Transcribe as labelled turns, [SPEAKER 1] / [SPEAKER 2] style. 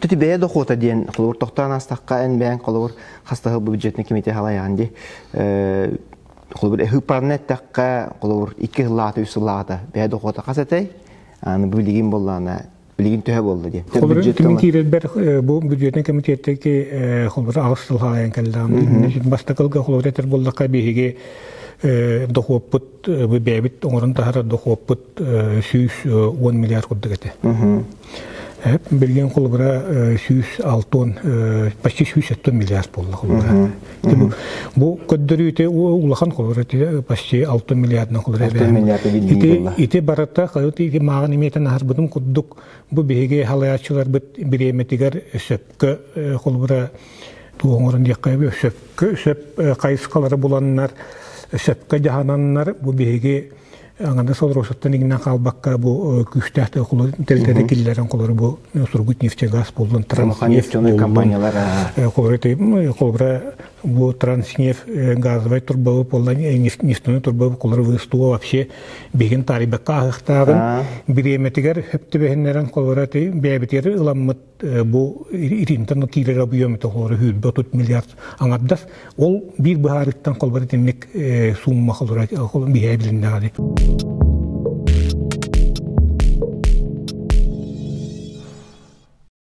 [SPEAKER 1] Оттон бэйэ дохуота диэн холобур тохтоон астахха эн бэйэҥ холобур хастаһыл бу бюджетный комитет халайаҕын дии. Холобур ыһыппарна эттэххэ холобур 2 сыллаата 3 сыллаата бэйэ дохуота хас этэй? Аны билигин буоллаана билигин төһө буолла диэн.
[SPEAKER 2] Холобур кимин киирэрбэр бу бюджетный комитеттеки холобур аҕыс сыл хаайан кэллэҕим. Бастакылга холобур этэр буоллахха биһиги дохуоппут бу бэйэбит оҥорон таһаарар дохуоппут 110 миллиард курдук этэ. Билигин холобура 106 почти 170 миллиард буолла холобура. Бу көрдөрүүтэ улахан холобура почти 6 миллиардынан холобура. Ити ити барыта ити мааҕын имиэтэн аһарбытым курдук бу биһиги халаяччыларбыт бириэмэтигэр сөпкө холобура туоҥорун диэххэ сөпкө сөп хайысхалары буланнар сөпкө дьаһананнар бу биһиги аҥардас олоросуттан иҥнэн хаалбакка бу күүстээх тэрилтэри киллэрэн холору бу Сургутнефтегаз буоллун
[SPEAKER 1] Транснефть компаниялар
[SPEAKER 2] холобура бу Транснефть газовай турбабы буолла нефтяной турбабы холору выстуа вообще биһигин таарыйбакка ааһыахтааҕын бириэмэтигэр хөп түбэһиннэрэн холобура бэйэбитигэр ыламмыт бу итинтэн киирэр объем холобура сүүрбэ отут миллиард аҥардас ол биир быһаарыттан холобура итинник сумма холобура биһээ билиннэҕи.